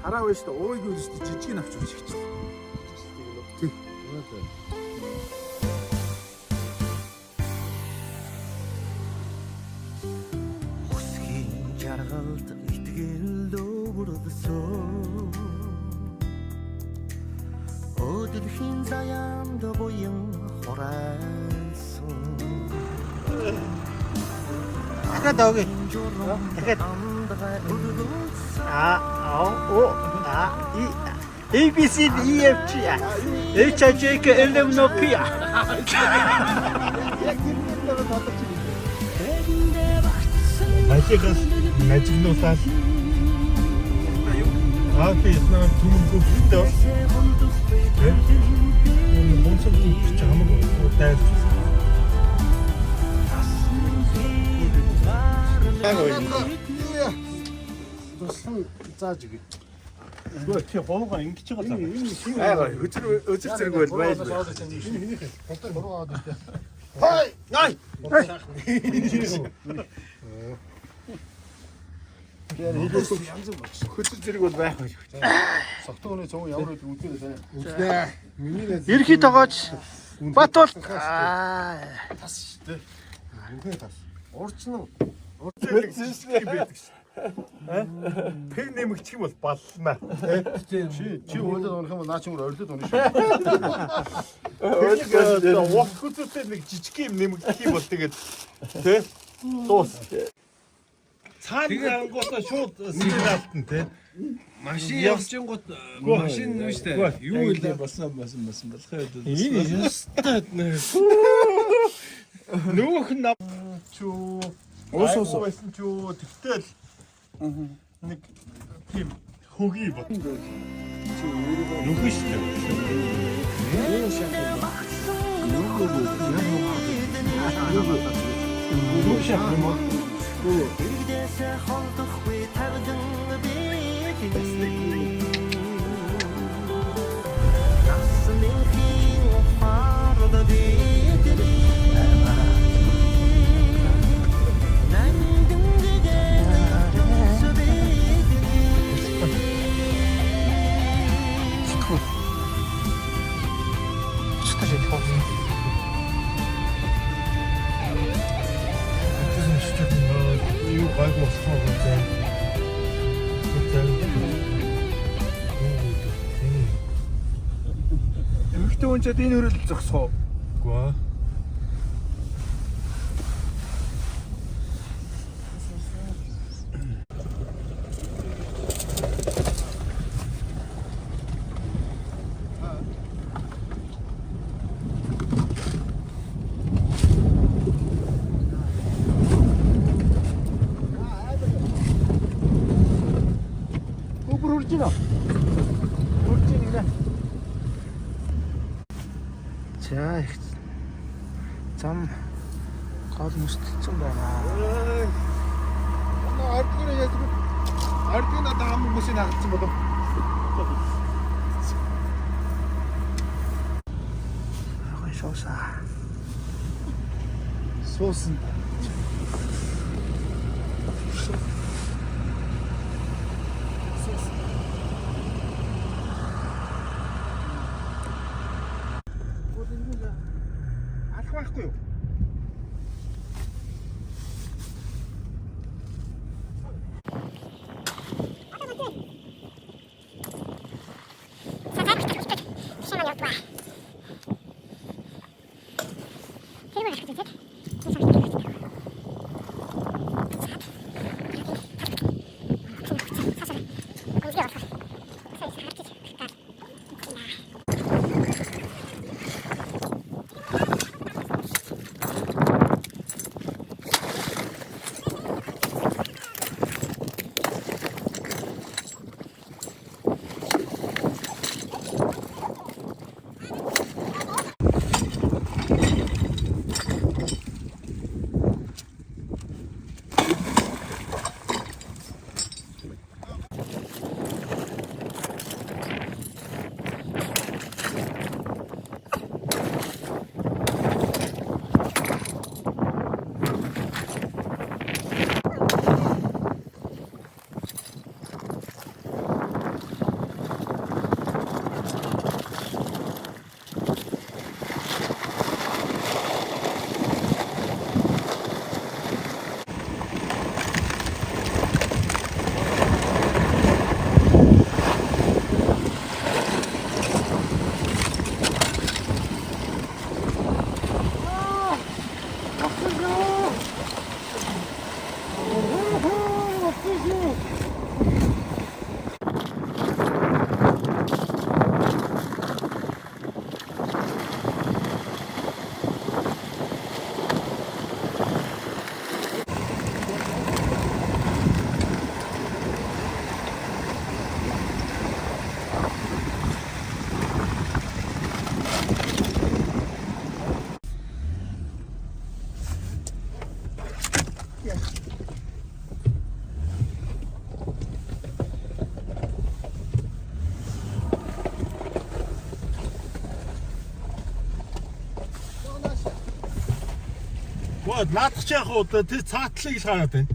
Хараа байж та ууйг үл шүү дээ жижиг нь авч үчихчихлээ. Тий. Хүсгийн жаргалд итгэл өвөрлсөн. Өдөрхийн заяанд буян хурайлсан. Дахиад авъя. Дахиад. А О О А И A B C D E F G H I J K L M N O P. Яг тэрний дараа тодорч ирсэн. Ажигаас мажигнуулаад Аа би наа түмэн гүвтэй. Энэ бонсон гүвч хамаагүй дайрч. Туслан зааж өгье. Үгүй чи хуугаа ингэж байгаа заа. Айгаа хөзөр өзөр зэрэг бол байж. Хай! Най! Хөзөр зэрэг бол байх байх. Согтууны цөөн ямар гэдэг үдгээр сайн. Үднэ. Миний найз Ерхий тогооч Бат бол аа тас шүү дээ. Үнхээ тас. Урчин Юм байдаг ш. Пэв нэмэгчих юм бол баллна. Чи уулаад унах юм бол наа чи өөр орилоод унах шүү. Тэр урт хүзүүтэй нэг жижиг юм нэмэгдэх юм бол тэгээд тэ дуус. Цаана гарангуудаа шууд сэтгэл алтан тэ. Машин явчихгууд машин нь шүү дээ. Юу вэ? болсон болсон болсон болох юм. Энэ ёстой нөгөөх нь чүү Уус уус. байсан чүү тэгтэл нэг тийм хөгийн бод. Нүхэн шүү дээ. Нүх шах юм уу? Иргэдээсээ холдохгүй тавдан бидний. Насны хин фард бидний. Нандин гэгээ бидний. чутаж идэх уу. Тэр шүү дээ. Юу гайгүй болохоор зай. Зай. Эмэгтэй хүн чад энэ хөрөл зогсох уу? Гва. Үбэр хурж байна. Хурж байна гинэ. За их зам гол мөсөлдсөн байна. Наа ардгуур яаж ардгуу надад ам хүмүүсийг хагалцсан болов. Гой суусаа. Суусан. Алах байхгүй юу? Гоо наадах чи яг уу тэр цаатлыг л хараад байна.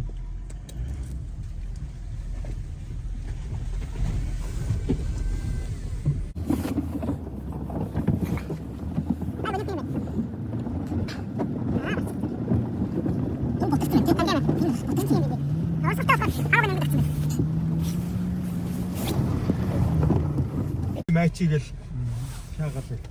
Мачиг л шаагаад байна.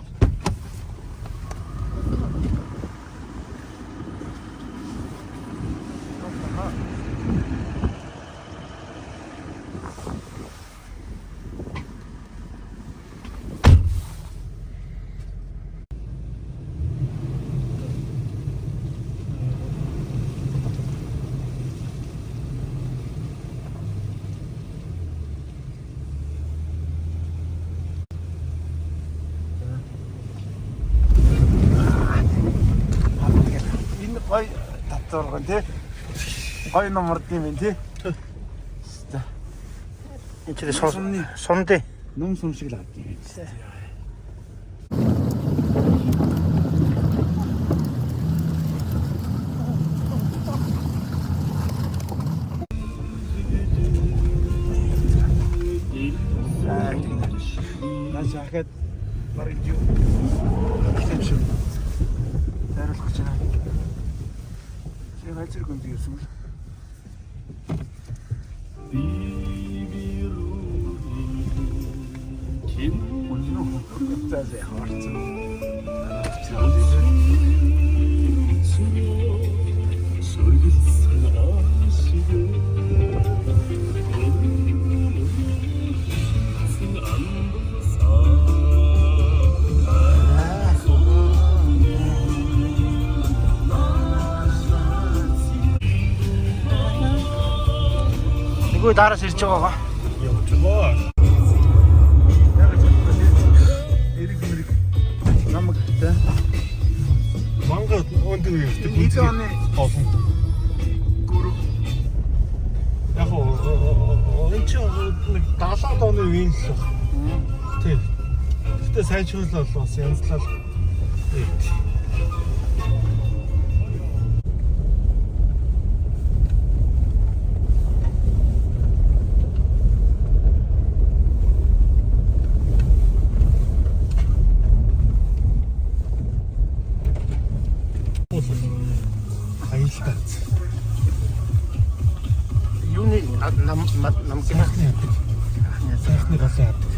Энэ гой татварган тий. Гой номерд юм байна тий. Энэ чинь сун сундэ. Нум сум шиг л авд юм. Наа жахад бараг юу юм шиг. Хариулах гэж байна. Чи газар гүнд юусэн бэл? За за орцсон. Нөгөө дараас ирж байгаа. Явж байгаа. Эрэг мэрэг намаг та. Манга өндөр ирдэг. Энд оны олон. Гүрв. Яг уу энэ чинь нэг 70-аад оны үеийн л баг. Тийм. Гэтэ сайжруулал бол бас янзлал. Ийт. Аюултай. Юуны нам нам гэнэ. Сайхны яадаг. Сайхны голын яадаг.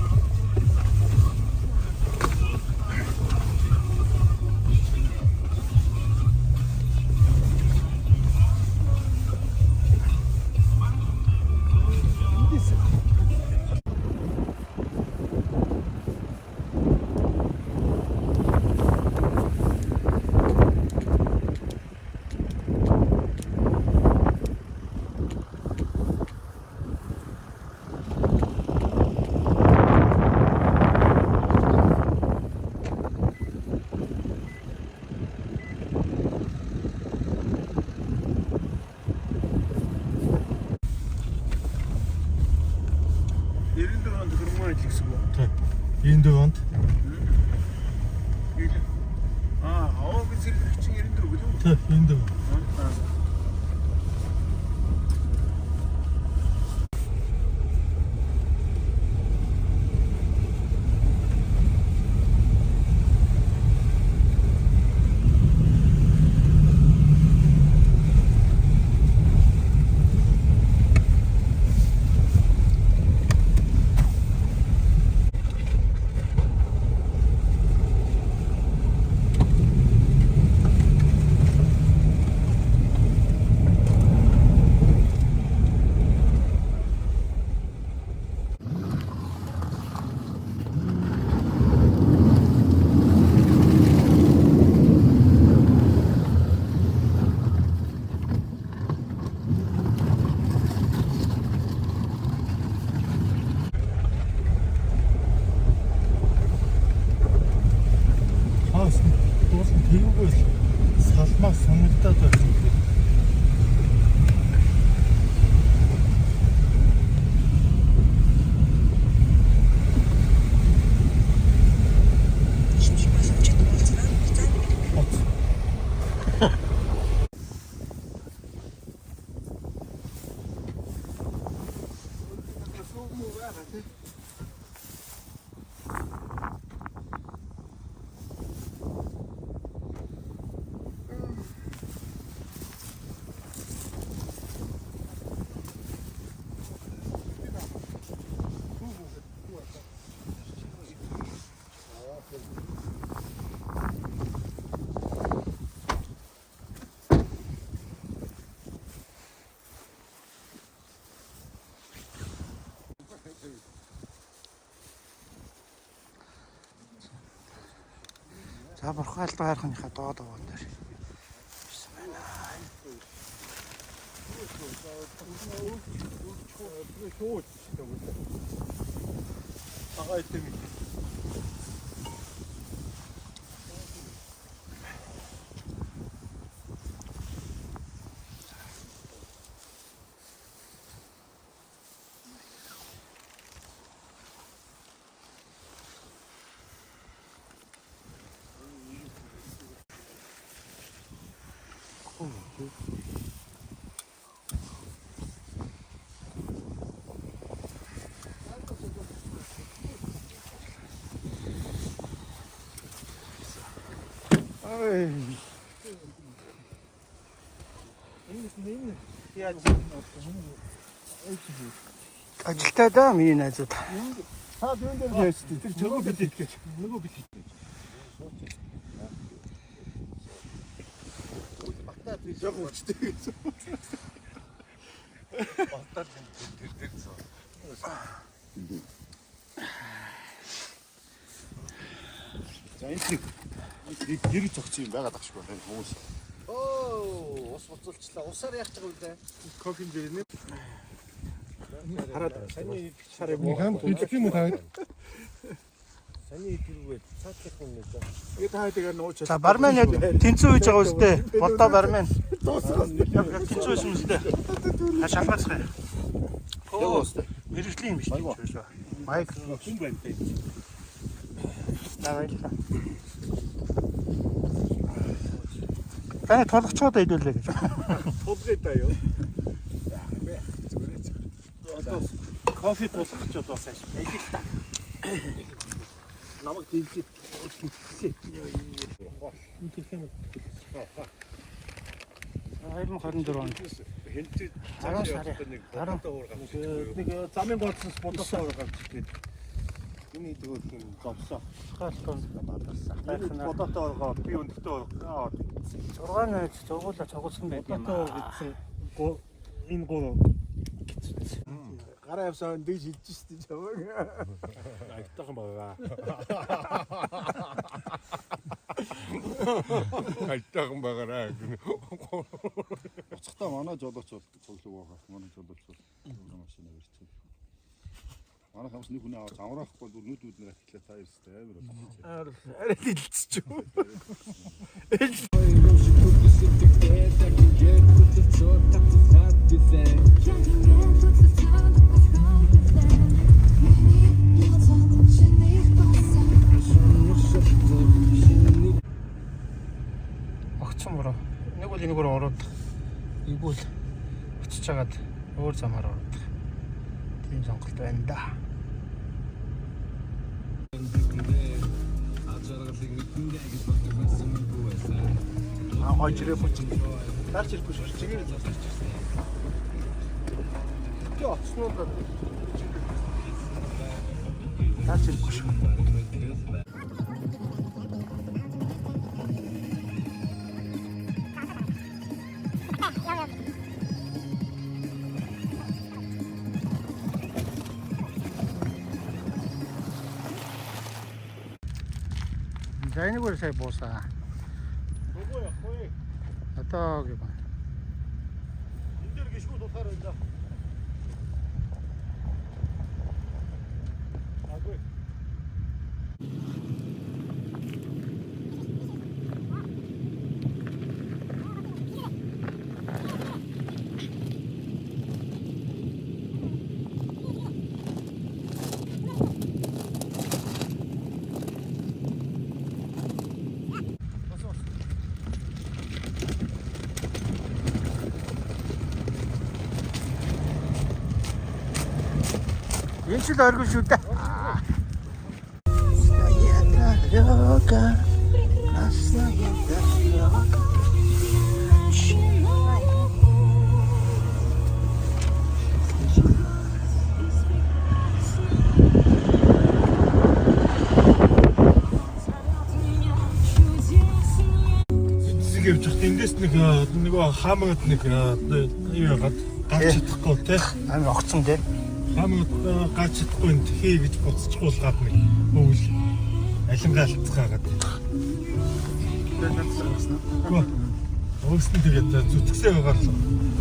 Онд хөрмөн ажил гэсэн үг. Тийм. 94 онд. Аа, овоог зэрэг чинь 94 гэлээ. Тийм, 94. Аа. За бурхан алдар хайрханыхаа доод овоон дээр ирсэн байна. Агаа идэм. Ажилтаа да миний найзууд. Та юун дээр байж тээ. Тэр чөгөө бэлээд гэж. Нөгөө бэлээд. Батаа тэр хүчтэй гэсэн. Батал тэр тэр зөө. За энэ нэг нэг гэр зогцсон юм байгаад ах шиг байна хүмүүс. Оо, ус буцалчлаа. Усаар яах гэж байгаа юм бэ? Кофе дээр нэ. Хараад Саний Нэг хамт идэх юм уу та? саний идэргүй цаатлах юм нэ. Тэгээ та хэдийгээр нууч. За бармен яг тэнцүү хийж байгаа үстэй. Боддоо бармен. Яг тэнцүү байсан үстэй. Та шалгаацгаа. Оо мэрэгжлийн юм биш үү? Майк Хүн байна те. За баярлалаа. Таны тулгачууд хэдүүлээ гэж. Тулгая да юу. Одоо кофе тулгах гэж одоо сайш. Баялаг та. Намайг дивлээд гитсэн. 2024 онд Хэнтэй 10 сарын нэг 10 бодоо уур гарч ирдэг. Нэг замын гоцсоос бодосоо уур гарч ирдэг. Энэ идэв юм зовсоо. Хаалтон Энэ бодоотой оргоо би өндөгтэй оргоо. 6 найз зугуулаа цугулсан байт юм Бодоотой аа. орго гэсэн. Энэ гурав. Гараа явсан дэж хилж штэ чамайг. Агтайхан байгаа. Агтайхан байгаарай. Уцхтаа манай жолооч бол цуглаг байгаа. Манай жолооч бол өөр машин авирчих. Манай хамс нэг хүн аваад замраахгүй бүр нүд нүд нэр ахлаа та ирстэй амар болсон. Арай л илцчих. Огцон буруу. Нэг бол энэгээр ороод игүүл очиж хагаад өөр замаар ороод. Тийм сонголт байна да. Аа хойч ирэхгүй чинь. Дарч ирэхгүй шүү. Чигээр зарч ирсэн. Би оцсноо Дарч ирэхгүй шүү. За энэгээр сая буусаа. Нөгөө явах вэ? Одоо гэв. Энэ дээр гიშгүүд болохоор байна да. Аггүй. Энэ ч л оргил шүү дээ. Зэг явж байхад эндээс нэг нөгөө хаамгад нэг юу яагаад гарч чадахгүй те. Амар огцон дээ. Хаамгад гарч чадахгүй энэ хий гэж буцчихуулгаад нэг өвөл алингаалцгаагаад. Үгүй. Өвсөн тэгээд зүтгэсээ байгаа л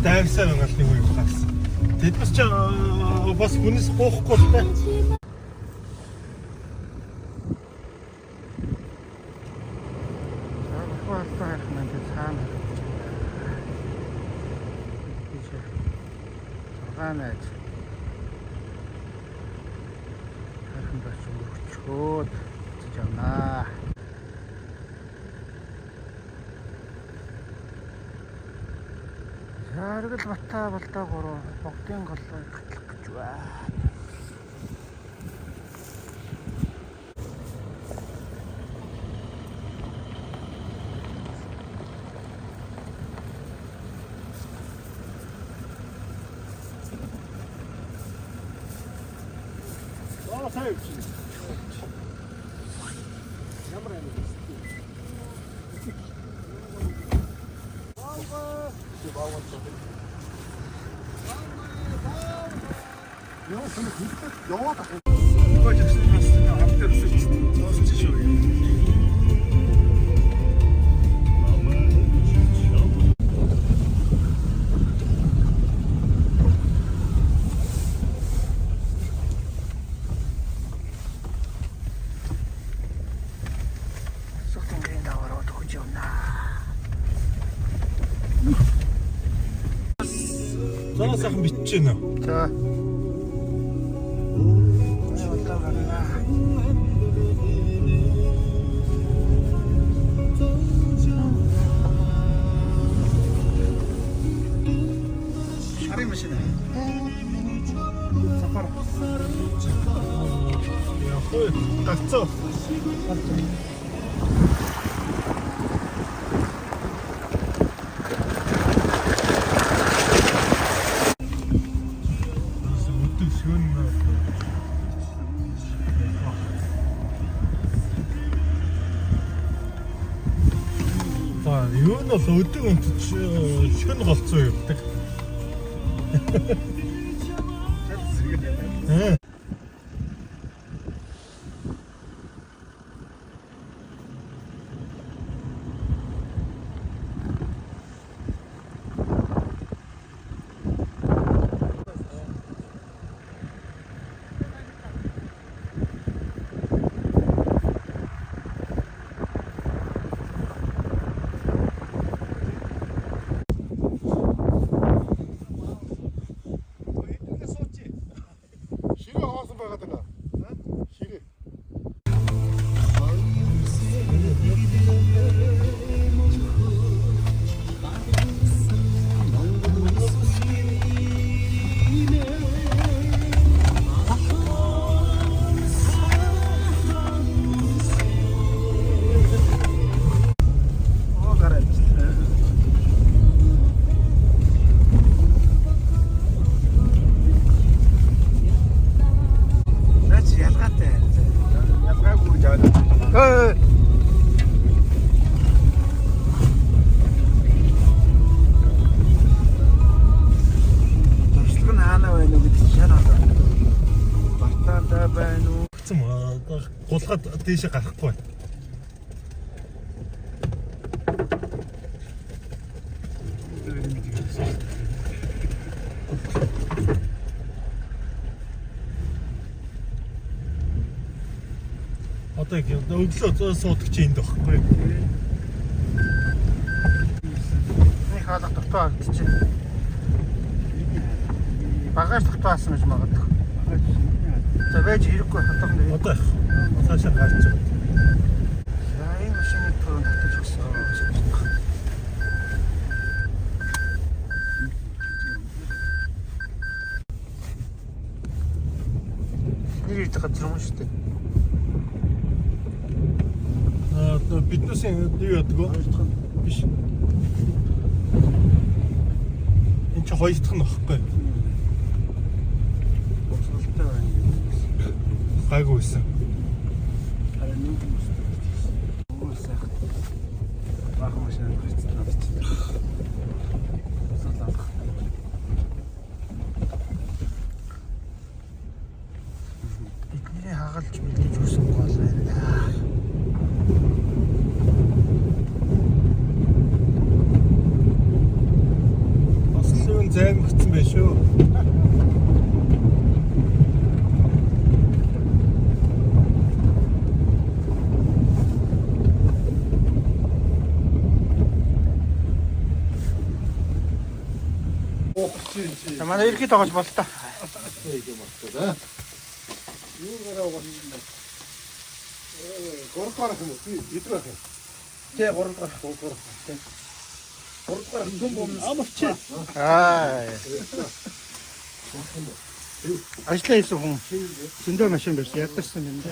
дайрсаа байгаа л нэг үе гарсан. Тэд бас ч бас хүнээс гоохгүй л та. Хаваалтай хайх маань тэг цаана харагдаж байна. Тийш. 6 найз. Хайрхан бач өргөчхөөд буцаж явнаа. Жаргал Бата Балдаа гурав богдын голлоо гатлах гэж байна. Аа сайн явчих. Ямар амиг вэ? Сух тэнгэрийн даваар өгч явнаа. За сайхан бичиж гэнэ. За. Балдаа гарнаа. Шарын машин. Сафар. Яг хөө гацаа. Өдөг шөнө. За, юу нь бол өдөг өнтөж шөнө голцоо явдаг. Ээ. Ширээ хоосон байгаад байна. Ширээ. Оо гараад ирсэн. Наач ялгаатай. Ялгаагүй гэж аа. Өө. Туршлага нь хаана байна уу гэдэг чинь шал одоо. Бартаанда байна уу? Гцэн гулгаад дээшээ гарахгүй. Одоо яг өглөө суудаг чи энд байхгүй. Нэг хаалга дутуу харагдчих. Багаж дутуу хасан гэж магадгүй. За байж хэрэггүй хатан дээр. Одоо их цаашаа гарч байгаа. За энэ машиныг түрүүнд татаж өгсөн. Нэр ирдэг газар юм шүү дээ. Аа биднээс юу яадаг вэ? Биш. Энд чи хоёр дахь нь багхгүй. Босголтой байна гэдэг. Гайгүй байсан. Харин нэг юм өсдөг. Өө сайхан. Баахан машин гарцсан надад. Босгол алах. Бидний хагалж бэлдэж өгсөн гол байна да. хүн займгцсан байх шүү. За манай ерхий тоглож болтой. Гурав дахь юм уу? Бид байх юм. Тэ 3 дахь 3 дахь. 3 дахь түн бомс. Амарч. Аа. Ажлаа хийсэн хүн зөндөө машин барьсан. Ядарсан юм да.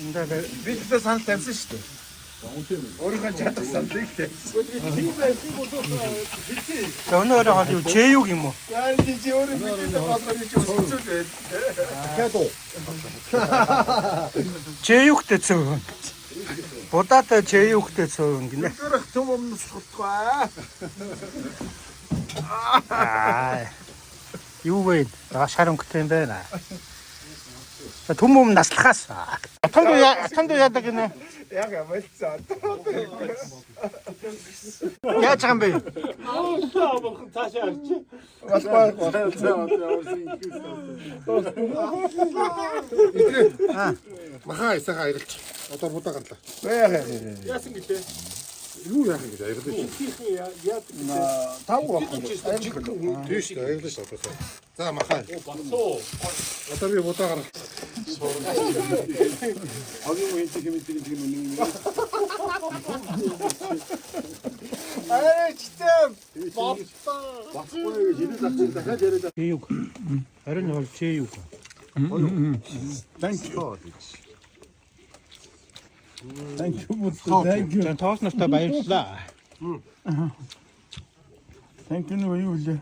Эндээ Би тэгтээ санал тавьсан шүү дээ. Өөрийнхөө чадах саналыг тавьсан. За өнөө өрөө хол юу Чэюг юм уу? Яа чи өөрөө мэдээ болгоо чи өсөж байд. Чэюгтэй цөөн. Будаатай чэюгтэй цөөн гинэ. Өөрөх төм өмнөс болтгоо. Аа. Юу вэ? Аа шар өнгөтэй юм байна. За түм юм наслахаас. Атанд атанд яадаг гинэ. Яг амилцсан. Яаж байгаа юм бэ? Амархан цаашаа арчи. Махаа исаха аялж. Одоо будаа гарлаа. Яасан гэлээ? Юу яах юм гэж аялж. Тийхэн яадаг гэлээ? Тав байхгүй. Тийм шүү дээ, аялж шүү дээ. За махаа. Бацуу. Одоо би будаа гарлаа. Хогийн үеийн тийм юм тийм юм. Аа читэм. Баггүй гэж хэлээд авчих дахиад яриад. Чэюг. Харин бол Чэюг. Thank you. Thank you. Thank you. За тоос нартай баярлалаа. Thank you нөгөө юу лээ?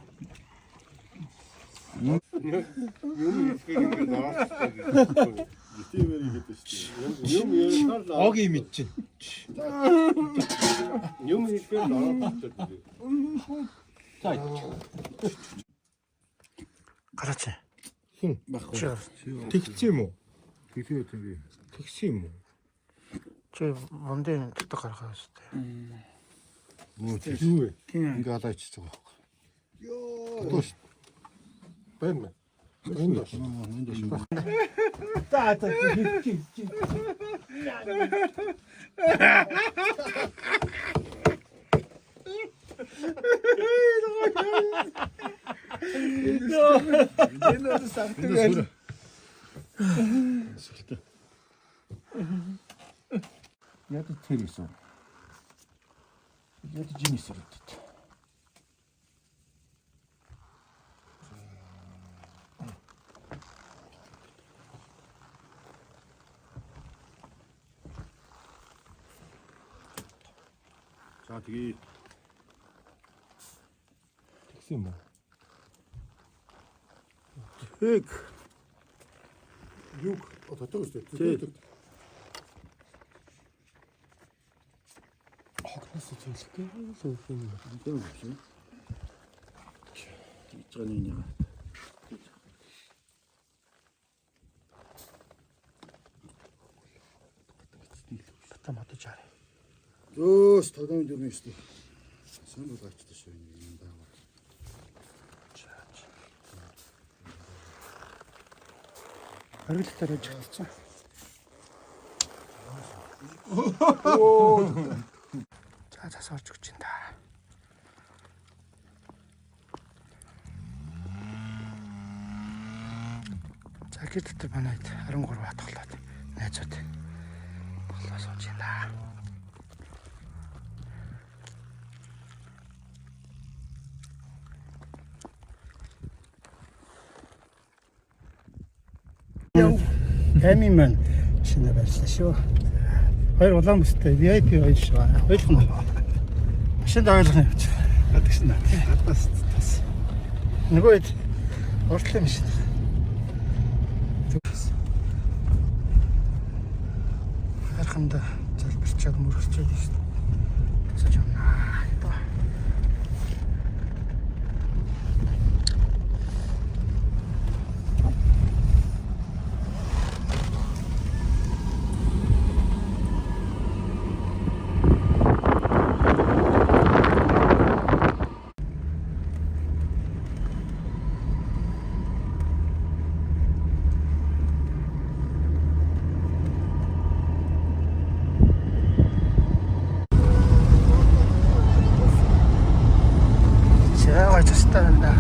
Тийм яриад шүү дээ. Юм ярихаар л Ог юм ид чинь. юм хэлэхээр л ороод ирдэг. Гараач. Хин. Чи Тэгсэн юм уу? Тийм тийм. Тэгсэн юм уу? чи бомдын дотор гарах хэрэгтэй. Юу вэ? Ингээ халаа ичиж байгаа байхгүй. Ёо. Байна. Энэ доош. Энэ доош. За за чи чи. Энэ бол савтаг байл. Ядаж тэр исэн. Ядаж жин исэн. За тэгээ Тэгсэн юм уу? Тэг. Юг одоо шүү дээ. Тэг. Хогноос зөвлөхгүй л өөх юм. Тийм үү. Хийж байгаа нэг юм. Бата модож арай. Зөөс тогтоомын дөрмөн шүү дээ. Сон бол ачтай шүү юм даа. Хоригдлоор ажигдсан. За зас орж өгч энэ да. За гэр дотор манайд 13 ба тоглоод найзууд тоглоо сууж байна да. Амин маань шинэ барьсан шүү. Хоёр улаан бүстэй VIP хоёр шүү. Ойлгох нь. Машинд ойлгох юм явчих. Гадагш наа. Гадаас тас. Нөгөө хэд уртлын машин. Харханда залбирчаад мөргөчөөд шүү дээ. Тасаж явнаа. Одоо. Гоё зөстэй байна да.